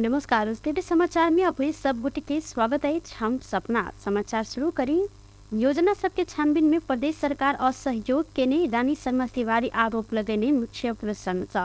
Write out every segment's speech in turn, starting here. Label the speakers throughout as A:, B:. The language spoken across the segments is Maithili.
A: नमस्कार, स्थिति समाचार में अपने सब गोटे के स्वागत अछि। हम सपना समाचार शुरू करी। योजना सबके छानबीन में प्रदेश सरकार असहयोग केने रानी शर्मा तिवारी आरोप लगेने मुख्य प्रसंग।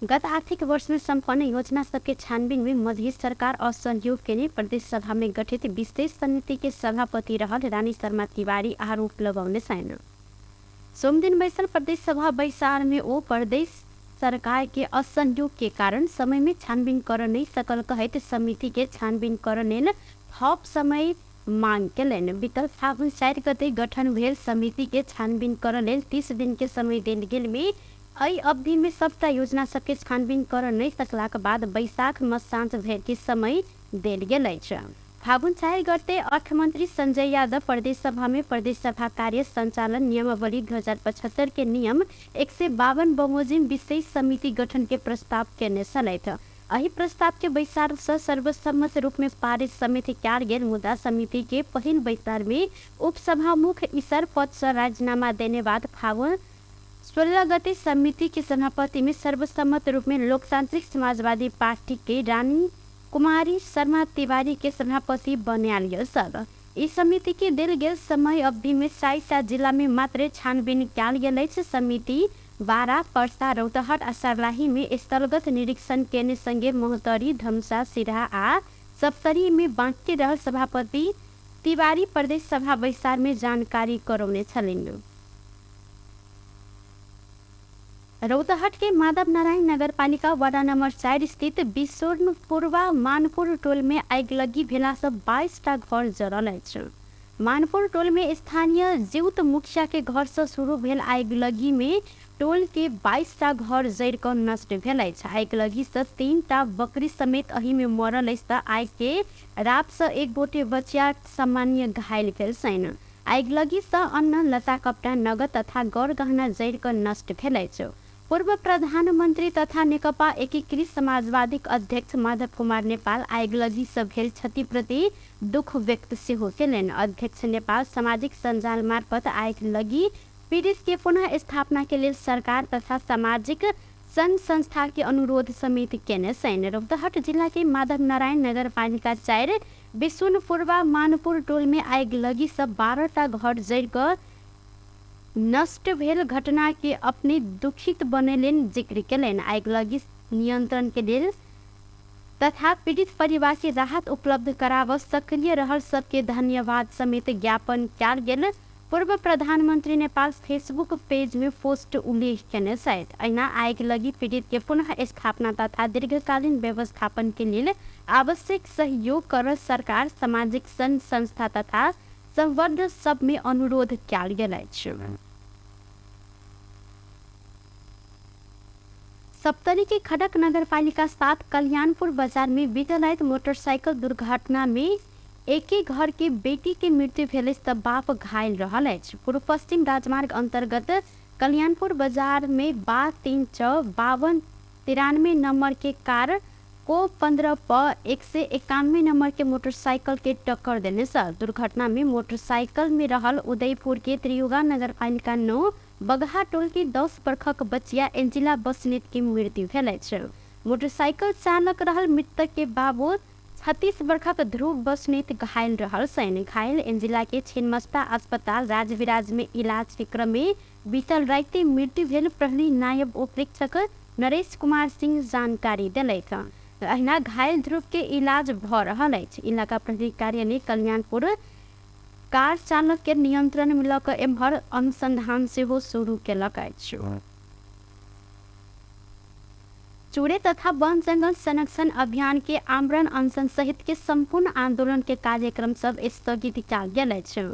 A: गत आर्थिक वर्ष में सम्पन्न योजना सबके छानबीन में मधेश सरकार असहयोग केने प्रदेश सभा में गठित विशेष समिति के सभापति रहल रानी शर्मा तिवारी आरोप लगौने छन्। सोमदिन बैसल प्रदेश सभा बैसार में ओ प्रदेश सरकार के असहयोग के कारण समय में छानबीन कर नहीं सकल कहैत समिति के छानबीन कर लेल थप समय मांग केलनि। बीतल फागुन 4 गते गठन भेल समिति के छानबीन कर लेल 30 दिन के समय देल गेल में एहि अवधि में सबटा योजना सबके छानबीन कर नहीं सकलाक बाद बैसाख मसांत धरि के समय देल गेल अछि। फागुन 4 गते अर्थमंत्री संजय यादव प्रदेश सभा में प्रदेश सभा कार्य संचालन नियमावली 2075 के नियम 152 बमोजिम विशेष समिति गठन के प्रस्ताव केने छलथि। एहि प्रस्ताव के बैसार से सर्वसम्मत रूप में पारित समिति कयल गेल, मुदा समिति के पहिल बैसार में उपसभामुख ईसर पद से राजीनामा देने बाद फागुन 16 गते समिति के सभापति में सर्वसम्मत रूप में लोकतांत्रिक समाजवादी पार्टी के रानी कुमारी शर्मा तिवारी के सभापति बनायल गेल छल। ई समिति के देल गेल समय अवधि में 7 जिला में मात्रे छानबीन कयल गेल अछि। समिति बारा, पर्सा, रौतहट आ सर्लाही में स्थलगत निरीक्षण केने संगे महोत्तरी, धमसा, सिरहा आ सप्तरी में बाँकी रहल सभापति तिवारी प्रदेश सभा बैसार में जानकारी करौने छलनि। रौतहट के माधव नारायण नगरपालिका वार्ड नंबर 4 स्थित बिशुनपुरवा मानपुर टोल में आगिलगी भेला से 22 टा घर जरल अछि। मानपुर टोल में स्थानीय जीउत मुखिया के घर से शुरू भेल आगिलगी में टोल के 22 टा घर जरि कऽ नष्ट भेल अछि। आगिलगी से 3 टा बकरी समेत एहि में मरल अछि तऽ आगि के राप से एक गोटे बचिया सामान्य घायल भेल छनि। आगिलगी सँ अन्न, लत्ता कपड़ा, नगद तथा गौर गहना जरि कऽ नष्ट भेल अछि। पूर्व प्रधानमंत्री तथा नेकपा एकीकृत समाजवादीक अध्यक्ष माधव कुमार नेपाल आगिलगी सँ भेल क्षति प्रति दुख व्यक्त सेहो केलनि। अध्यक्ष नेपाल सामाजिक सञ्जाल मार्फत आगिलगी पीड़ित के पुनः स्थापना के लेल सरकार तथा सामाजिक संघ संस्था के अनुरोध समेत केने छनि। रौतहट जिला के माधव नारायण नगरपालिका 4 बिशुनपुरवा मानपुर टोल में आगिलगी से 12 टा घर जरि कऽ नष्ट भेल घटना के अपने दुखित बनेलनि जिक्र केलनि। आगिलगी नियंत्रण के लेल तथा पीड़ित परिवार के राहत उपलब्ध कराबऽ सक्रिय रहल सबके धन्यवाद समेत ज्ञापन कयल गेल पूर्व प्रधानमंत्री नेपाल फेसबुक पेज में पोस्ट उल्लेख केने छथि। एहिना आगिलगी पीड़ित के पुनः स्थापना तथा दीर्घकालीन व्यवस्थापन के लेल आवश्यक सहयोग करऽ सरकार, सामाजिक संघ संस्था तथा संबद्ध सब में अनुरोध कयल गेल अछि। सप्तरी के खड़क नगरपालिका 7 कल्याणपुर बाजार में बीतल राति मोटरसाइकिल दुर्घटना में एके घर के बेटी के मृत्यु भेल अछि तऽ बाप घायल रहल अछि। पूर्व पश्चिम राजमार्ग अंतर्गत कल्याणपुर बाजार में बा 3 6 52 93 नंबर के कार को 15 प 191 नंबर के मोटरसाइकिल के टक्कर देने छल। दुर्घटना में मोटरसाइकिल में रहल उदयपुर के त्रियुगा नगरपालिका 9 बगहा टोल के 10 बरखक बचिया एंजिला बस्नेत के मृत्यु भेल अछि। मोटरसाइकिल चालक रहल मृतक के बाबू 36 बरखक ध्रुव बस्नेत घायल रहल छनि। घायल एंजिला के छिन्मस्ता अस्पताल राजविराज में इलाज के क्रम में बीतल राति मृत्यु भेल प्रहरी नायब उपरीक्षक नरेश कुमार सिंह जानकारी देलथि। अहिना घायल ध्रुव के इलाज भऽ रहल अछि। इलाका प्रहरी कार्यालय कल्याणपुर कार चालक के नियंत्रण में लऽ कऽ एम्हर अनुसंधान सेहो शुरू केलक अछि। चूड़े तथा वन जंगल संरक्षण अभियान के आमरण अनशन सहित के संपूर्ण आंदोलन के कार्यक्रम सब स्थगित कयल गेल अछि।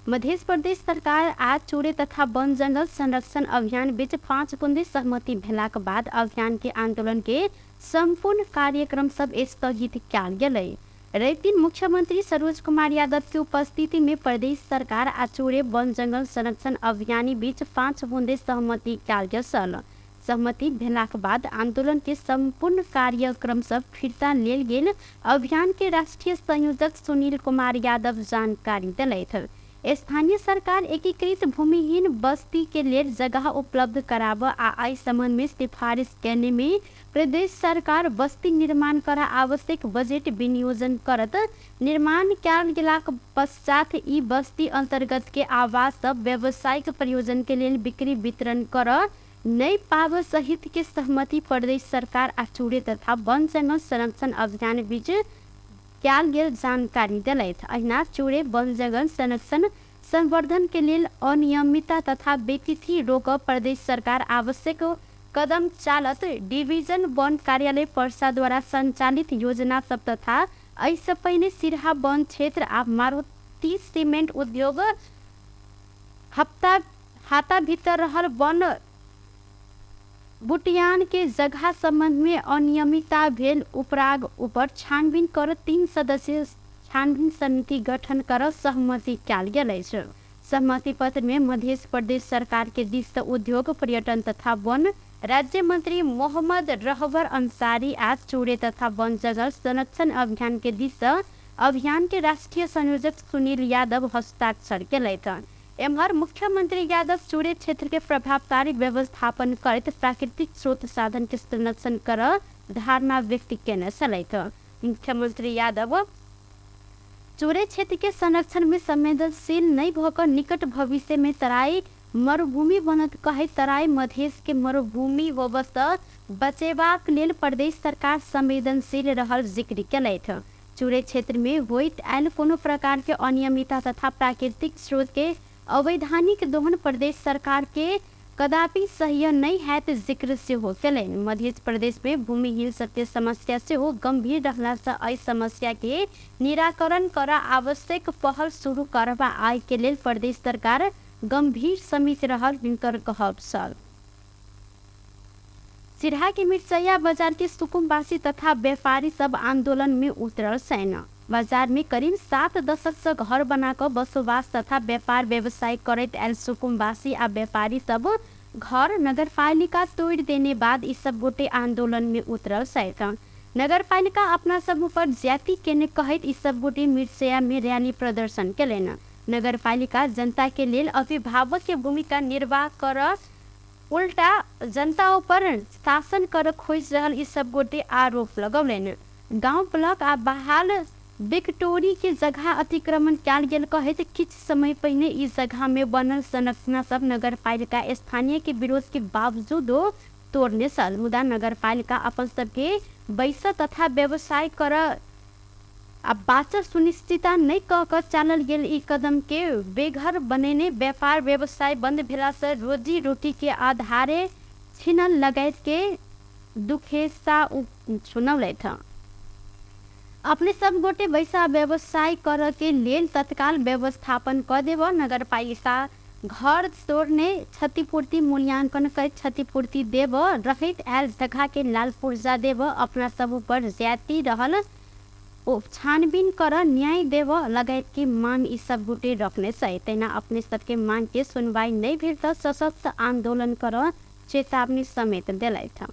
A: मध्य प्रदेश सरकार आ चूड़े तथा वन जंगल संरक्षण अभियान बीच 5 बुंदे सहमति भेलाक बाद अभियान के आंदोलन के संपूर्ण कार्यक्रम सब स्थगित कयल गेलै। रवि दिन मुख्यमंत्री सरोज कुमार यादव के उपस्थिति में प्रदेश सरकार आ चूड़े वन जंगल संरक्षण अभियानी बीच 5 बुंदे सहमति कयल गेल छल। सहमति भेलाक बाद आंदोलन के संपूर्ण कार्यक्रम सब फिर्ता लेल गेल अभियान के राष्ट्रीय संयोजक सुनील कुमार यादव जानकारी देलथि। स्थानीय सरकार एकीकृत भूमिहीन बस्ती के लेल जगह उपलब्ध कराब आ एहि संबंध में सिफारिश केने में प्रदेश सरकार बस्ती निर्माण कर आवश्यक बजेट विनियोजन करत निर्माण कयल गेलाक पश्चात ई बस्ती अंतर्गत के आवास सब व्यावसायिक प्रयोजन के लेल बिक्री वितरण कर नै पाब सहित के सहमति प्रदेश सरकार आ चूड़े तथा वन जंगल संरक्षण अभियान बीच कयल गेल जानकारी देलथि। अहिना चूड़े वन जंगल संरक्षण संवर्धन के लेल अनियमितता तथा बेतिथि रोक प्रदेश सरकार आवश्यक कदम चालत डिभिजन वन कार्यालय पर्सा द्वारा संचालित योजना सब तथा एहिसँ पहिने सिरहा वन क्षेत्र आ मारुति सिमेंट उद्योग हप्ता हाता भीतर रहल वन बुटियान के जगह संबंध में अनियमितता भेल उपराग ऊपर छानबीन कर 3 सदस्यीय छानबीन समिति गठन कर सहमति कयल गेल अछि। सहमति पत्र में मध्य प्रदेश सरकार के दिस सँ उद्योग पर्यटन तथा वन राज्य मंत्री मोहम्मद रहबर अंसारी आ चूड़े तथा वन जंगल संरक्षण अभियान के दिस सँ अभियान के राष्ट्रीय संयोजक सुनील यादव हस्ताक्षर केलथि। एम्हर मुख्यमंत्री यादव चूड़े क्षेत्र के प्रभावकारी व्यवस्थापन करैत प्राकृतिक स्रोत साधन के संरक्षण कर धारणा व्यक्त केने छलथि। मुख्यमंत्री यादव चूड़े क्षेत्र के संरक्षण में संवेदनशील नहीं भऽ निकट भविष्य में तराई मरुभूमि बनत कहैत तराई मधेश के मरुभूमि होबसँ बचेबाक लेल प्रदेश सरकार संवेदनशील रहल जिक्र केलथि। चूड़े क्षेत्र में होइत आयल कोनो प्रकार के अनियमितता तथा प्राकृतिक स्रोत के अवैधानिक दोहन प्रदेश सरकार के कदापि सह्य नहीं हैत जिक्र सेहो केलनि। मध्य प्रदेश में भूमिहीन सबके समस्या सेहो गंभीर रहला सँ एहि समस्या के निराकरण कर आवश्यक पहल शुरू करबा आय के लेल प्रदेश सरकार गंभीर समिति रहल हिनकर कहब छल। सिरहा के मिरचैया बाजार के सुकुमवासी तथा व्यापारी सब आंदोलन में उतरल छैन। बाजार में करीब 7 दशक से घर बना कऽ बसोबास तथा व्यापार व्यवसाय करैत आयल सुकुमवासी आ व्यापारी सब घर नगरपालिका तोड़ि देने बाद ई सब गोटे आंदोलन में उतरल छथि। नगरपालिका अपना सब ऊपर ज्याति केने कहैत ई सब गोटे मिरचैया में रैली प्रदर्शन केलनि। नगरपालिका जनता के लेल अभिभावक के भूमिका निर्वाह कर उल्टा जनता ऊपर शासन कर खोजि रहल ई सब गोटे आरोप लगौलनि। गांव ब्लॉक आ बहाल विक्टोरी के जगह अतिक्रमण कयल गेल कहैत किछु समय पहिने ई जगह में बनल संरचना सब नगरपालिका स्थानीय के विरोध के बावजूदो तोड़ने छल। मुदा नगरपालिका अपन सबके बैस तथा व्यवसाय कर आ बाचल सुनिश्चितता नहि कऽ कऽ चालल गेल ई कदम के बेघर बनेने व्यापार व्यवसाय बंद भेला से रोजी रोटी के आधारे छिनल लगायत के दुखेसा सुनौलथि। अपने सब गोटे बैसा व्यवसाय कर के लेल तत्काल व्यवस्थापन क देब। नगरपालिका घर तोड़ने क्षतिपूर्ति मूल्यांकन कर क्षतिपूर्ति देब, रहैत आयल जगह के लाल पुर्जा देब, अपना सब ऊपर ज्यादती रहल ओ छानबीन कर न्याय देब लगायत के मांग ई सब गोटे रखने छै। तहिना अपने सबके मांग के सुनवाई नहीं भेल तऽ सशक्त आंदोलन कर चेतावनी समेत देलथि।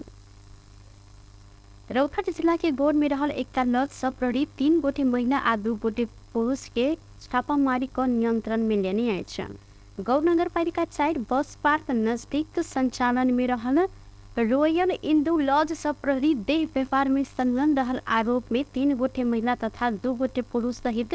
A: रौतहट जिला के गौर में रहल एकटा लॉज सँ प्रहरी 3 गोटे महिला आ 2 गोटे पुरुष के छापामारी क नियंत्रण में लेने अछि। गौर नगरपालिका 4 बस पार्क नजदीक संचालन में रहल रॉयल इंदू लॉज सँ प्रहरी देह व्यापार में संलग्न रहल आरोप में 3 गोटे महिला तथा 2 गोटे पुरुष सहित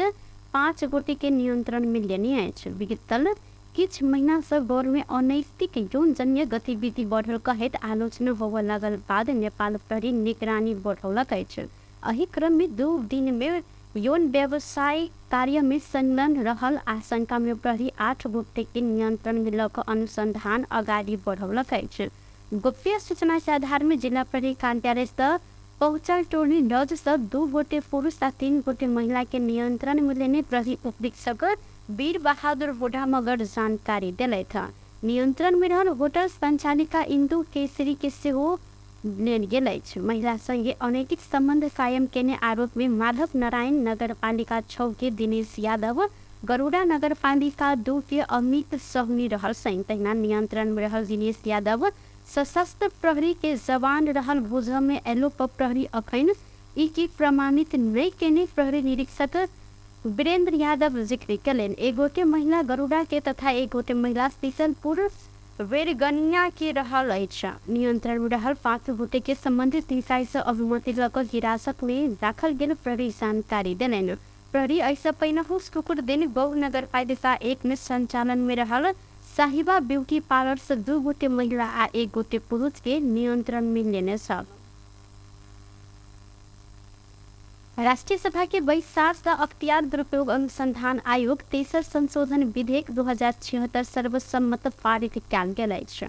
A: 5 गोटे के नियंत्रण में लेने अछि। विगतल किछु महीना सँ गौर में अनैतिक यौनजन्य गतिविधि बढ़ल कहैत आलोचना होबय लागल बाद नेपाल प्रहरी निगरानी बढ़ौलक अछि। एहि क्रम में 2 दिन में यौन व्यवसाय कार्य में संलग्न रहल आशंका में प्रहरी 8 गोटे के नियंत्रण में लऽ कऽ अनुसंधान अगाडि बढ़ौलक अछि। गोप्य सूचना के आधार में जिला प्रहरी कार्यालय सँ पहुँचल टोली लॉज सँ 2 गोटे पुरुष आ 3 गोटे महिला के नियंत्रण में लेने प्रहरी उपरीक्षक वीर बहादुर बुढ़ा मगर जानकारी देलथि। नियंत्रण में रहल होटल संचालिका इंदु केसरी के सेहो लेल गेल अछि। महिला संगे अनैतिक संबंध कायम केने आरोप में माधव नारायण नगरपालिका 6 के दिनेश यादव, गरुड़ा नगरपालिका 2 के अमित सहनी रहल छनि। तहिना नियंत्रण में रहल दिनेश यादव सशस्त्र प्रहरी के जवान रहल बुझ में एलो पर प्रहरी अखन ई की प्रमाणित नहीं केने प्रहरी निरीक्षक वीरेन्द्र यादव जिक्र कयलनि। एक गोटे महिला गरुड़ा के तथा एक गोटे महिला शीतलपुर वेरगनिया के रहल अछि। नियंत्रण में रहल 5 गोटे के संबंधित निकाय से अनुमति लऽ कऽ हिरासत में राखल गेल प्रहरी जानकारी देलनि। प्रहरी एहिसँ पहिनहु शुक्र दिन गौ नगरपालिका 1 में संचालन में रहल साहिबा ब्यूटी पार्लर से 2 गोटे महिला आ 1 गोटे पुरुष के नियंत्रण में लेने छल। राष्ट्रीय सभा के बैसार से अख्तियार दुरुपयोग अनुसंधान आयोग तेसर संशोधन विधेयक 2076 सर्वसम्मत पारित कयल गेल अछि।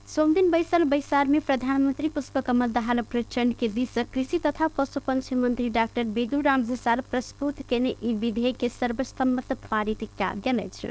A: सोमदिन बैसल बैसार में प्रधानमंत्री पुष्पकमल दाहाल प्रचंड के दिस कृषि तथा पशुपक्षी मंत्री डाक्टर बेदुराम भूषाल प्रस्तुत केने ई विधेयक के सर्वसम्मत पारित कयल गेल अछि।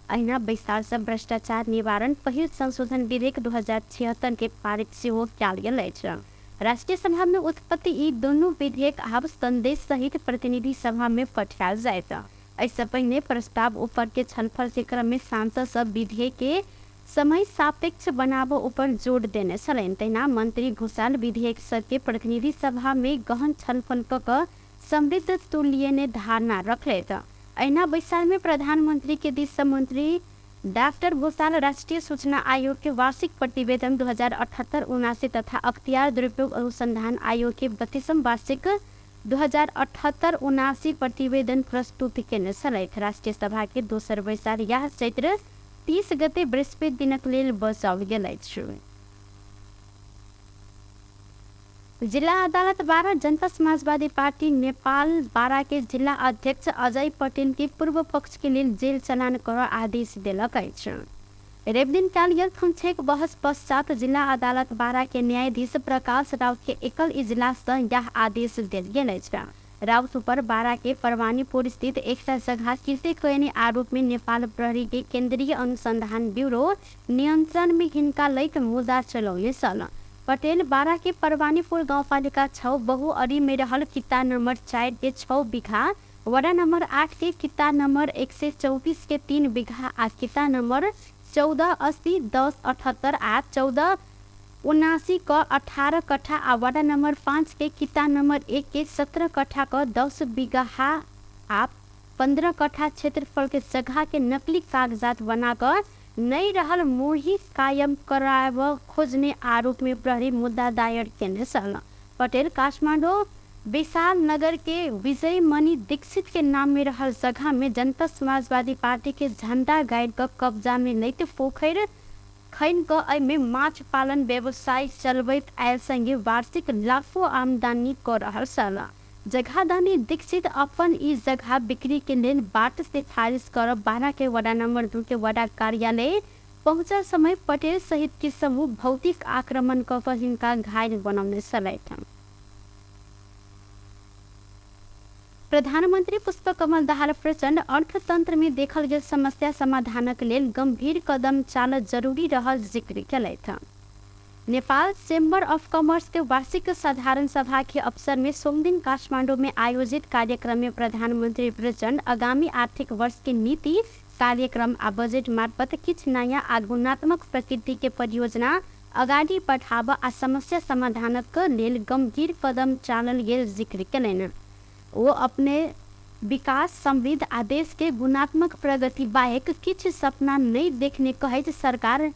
A: अहिना बैसार से भ्रष्टाचार निवारण पहिल संशोधन विधेयक 2076 के पारित सेहो कयल गेल अछि। राष्ट्रीय सभा में उत्पत्ति ई दुनू विधेयक आब संदेश सहित प्रतिनिधि सभा में पठायल जायत। एहिसँ पहिने प्रस्ताव ऊपर के छलफल के क्रम में सांसद सब विधेयक के समय सापेक्ष बनाबऽ ऊपर जोर देने छलनि। तहिना मंत्री भूषाल विधेयक सबके प्रतिनिधि सभा में गहन छलफल कऽ कऽ समृद्ध तुल्यने धारणा रखलथि। अहिना बैसार में प्रधानमंत्री के दिस से मंत्री डाक्टर भूषाल राष्ट्रीय सूचना आयोग के वार्षिक प्रतिवेदन 2078-79 तथा अख्तियार दुरुपयोग अनुसंधान आयोग के 32वां वार्षिक 2078-79 प्रतिवेदन प्रस्तुत केने छलथि। राष्ट्रीय सभा के दोसर बैसार यह चैत्र 30 गते बृहस्पति दिनक लेल बचाओल गेल अछि। जिला अदालत बारा जनता समाजवादी पार्टी नेपाल बारा के जिला अध्यक्ष अजय पटेल के पूर्व पक्ष के लेल जेल चलान कर आदेश देलक अछि। रविदिन काल गेल थुनछेक बहस पश्चात जिला अदालत बारा के न्यायाधीश प्रकाश राउत के एकल इजलास से यह आदेश देल गेल अछि। राउत ऊपर बारा के परवानीपुर स्थित एकटा जगह कृत्य कयने आरोप में नेपाल प्रहरी के केंद्रीय अनुसंधान ब्यूरो नियंत्रण में हिनका लैत मुद्दा चलौने छल। पटेल बारा के परवानीपुर गाउँपालिका 6 बहुअरी में रहल किता नंबर 4 के 6 बीघा, वडा नंबर 8 के किता नंबर 124 के 3 बीघा आ किता नंबर 14 80 10 78 आ 14 79 क 18 कट्ठा आ वडा नंबर 5 के किता नंबर 1 के 17 कट्ठा क 10 बीघा आ 15 कट्ठा क्षेत्रफल के जगह के नकली कागजात बनाकर नहीं रहल मोही कायम कराब खोजने आरोप में प्रहरी मुद्दा दायर केने छल। पटेल काठमाडौँ विशाल नगर के विजय मणि दीक्षित के नाम में रहल जगह में जनता समाजवादी पार्टी के झंडा गाड़ि कऽ कब्जा में लैत पोखरि खनि कऽ एहिमे माछ पालन व्यवसाय चलबैत आयल संगे वार्षिक लाखों आमदनी कऽ रहल छल। जगहदानी दीक्षित अपन ई जगह बिक्री के लेल बाट सिफारिश करब बारा के वडा नंबर 2 के वडा कार्यालय पहुँचल समय पटेल सहित के समूह भौतिक आक्रमण कऽ कऽ हिनका घायल बनौने छलथि। प्रधानमंत्री पुष्पकमल दाहाल प्रचंड अर्थतंत्र में देखल गेल समस्या समाधानक लेल गंभीर कदम चालत जरूरी रहल जिक्र केलथि। नेपाल चेम्बर ऑफ कॉमर्स के वार्षिक साधारण सभा के अवसर में सोमदिन काठमांडू में आयोजित कार्यक्रम में प्रधानमंत्री प्रचंड आगामी आर्थिक वर्ष के नीति कार्यक्रम आ बजेट मार्फत किछु नयाँ आ गुणात्मक प्रकृति के परियोजना अगाडि बढ़ाब आ समस्या समाधानक लेल गंभीर कदम चालल गेल जिक्र केलनि। ओ अपने विकास समृद्ध आ देश के गुणात्मक प्रगति बाहेक किछु सपना नहि देखने कहैत सरकार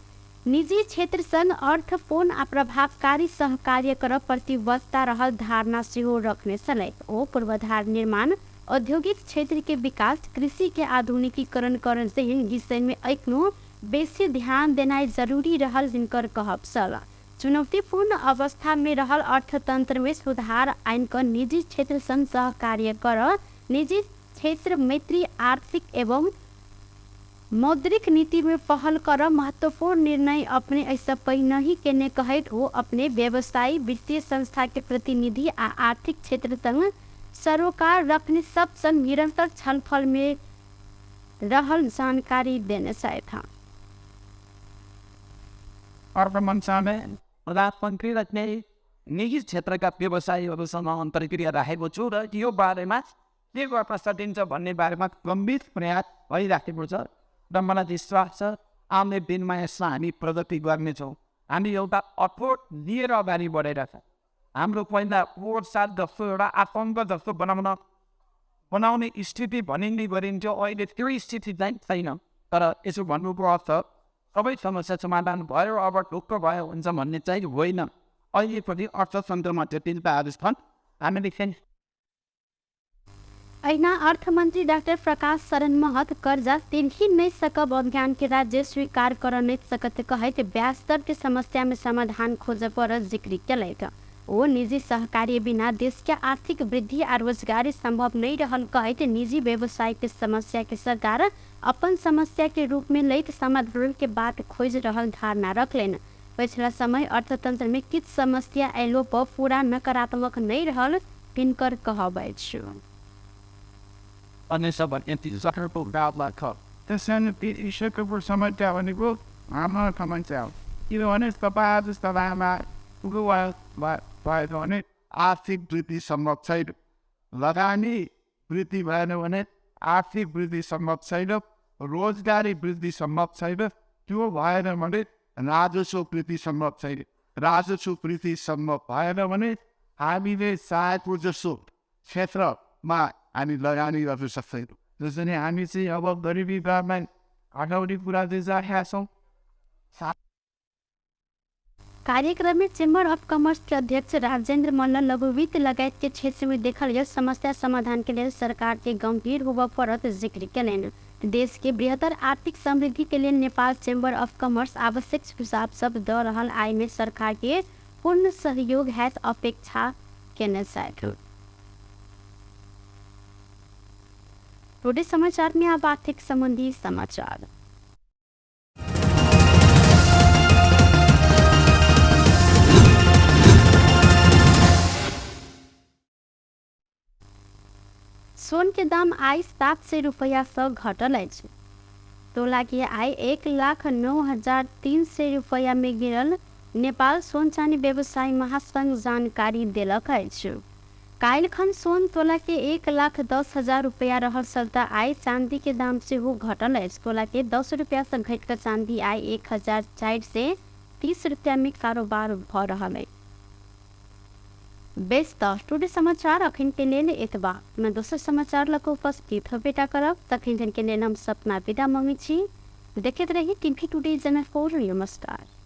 A: निजी क्षेत्र संग अर्थपूर्ण आ प्रभावकारी सहकार्य करब प्रतिबद्धता रहल धारणा सेहो रखने छलथि। ओ पूर्वाधार निर्माण, औद्योगिक क्षेत्र के विकास, कृषि के आधुनिकीकरण करल जेहन विषय में एखनो बेसी ध्यान देनाइ जरूरी रहल हिनकर कहब छल। चुनौतीपूर्ण अवस्था में रहल अर्थतंत्र में सुधार आनि कऽ निजी क्षेत्र संग सहकार्य कर निजी क्षेत्र मैत्री आर्थिक एवं मौद्रिक नीति में पहल कर महत्वपूर्ण निर्णय अपने एहिसँ पहिनहि केने कहैत ओ अपने व्यवसायी, वित्तीय संस्था के प्रतिनिधि आ आर्थिक क्षेत्र संग सरोकार रखने सब संग निरंतर छलफल में रहल जानकारी देने छथि।
B: अर्थमन्त्रालय प्रधानमन्त्री र निजी क्षेत्रका व्यवसायीहरूसँग अन्तर्क्रिया राखेको छु र यो बारेमा के गर्न सकिन्छ भन्ने बारेमा गम्भीर प्रयास भइराखेको छ र मलाई विश्वास छ आउने दिनमा यसमा हामी प्रगति गर्नेछौँ। हामी एउटा अठोट लिएर अगाडि बढेर छ। हाम्रो पहिला पोहोर साल जस्तो एउटा आतङ्क जस्तो बनाउन बनाउने स्थिति भनिँदै गरिन्थ्यो, अहिले त्यो स्थिति चाहिँ छैन। तर यसो भन्नुको अर्थ सबै समस्या समाधान भयो अब ढुक्क भयो हुन्छ भन्ने चाहिँ होइन। अहिले पनि अर्थतन्त्रमा जटिलताहरू छन्। हामीले चाहिँ
A: ऐना अर्थमन्त्री डाक्टर प्रकाश शरण महत कर्जा तिर्ही नै सकब अभियान के राज्य स्वीकार कर नहीं सकत कहैत ब्याज दर के समस्या में समाधान खोज पर जिक्र केलथि। ओ निजी सहकार्य बिना देश के आर्थिक वृद्धि आ रोजगारी संभव नहीं रहल कहैत निजी व्यवसाय के समस्या के सरकार अपन समस्या के रूप में लैत समाधान के बात खोज रहल धारणा रखलेन। पिछला समय अर्थतंत्र में किछु समस्या अयलो पर पूरा नकारात्मक नहीं रहल तिनकर कहब अछि।
C: भयो भने आर्थिक वृद्धि सम्भव छैन, लगानी वृद्धि भएन भने आर्थिक वृद्धि सम्भव छैन, रोजगारी वृद्धि सम्भव छैन, त्यो भएन भने राजस्व वृद्धि सम्भव छैन, राजस्व वृद्धि सम्भव भएन भने हामीले चाहेको जसो क्षेत्रमा हामी लगानी गर्न सक्दैनौँ। जसरी हामी चाहिँ अब गरिबी घटाउने कुरा चाहिँ राखेका छौँ।
A: कार्यक्रम में चेम्बर ऑफ कॉमर्स के अध्यक्ष राजेंद्र मल्ल लघुवित्त लगायत के क्षेत्र में देखल गेल समस्या समाधान के लेल सरकार के गंभीर होबय पड़त जिक्र केलनि। देश के बृहत्तर आर्थिक समृद्धि के लेल नेपाल चेम्बर ऑफ कॉमर्स आवश्यक सुझाव सब द रहल आय में सरकार के पूर्ण सहयोग हैत अपेक्षा केने छथि। टुडे समाचार में अब आर्थिक संबंधी समाचार। सोन के दाम आइ 700 रुपैया सँ घटल अछि। तोला के आइ 1,09,300 रुपैया में गिरल नेपाल सोन चानी व्यवसायी महासंघ जानकारी देलक अछि। काल्हिखन सोन तोला के 1,10,000 रुपैया रहल छल त आइ चांदी के दाम सेहो घटल अछि। तोला के 10 रुपैया सँ घटि कऽ चांदी आइ 1,430 रुपैया में कारोबार भऽ रहल अछि। बेस त टुडे समाचार अखन के लेल एतबा। मैं दोसर समाचार लऽ कऽ उपस्थित होबेटा करब। तखन के लेल हम सपना विदा मांगै छी। देखैत रही टीवी टुडे जनकपुर। नमस्कार।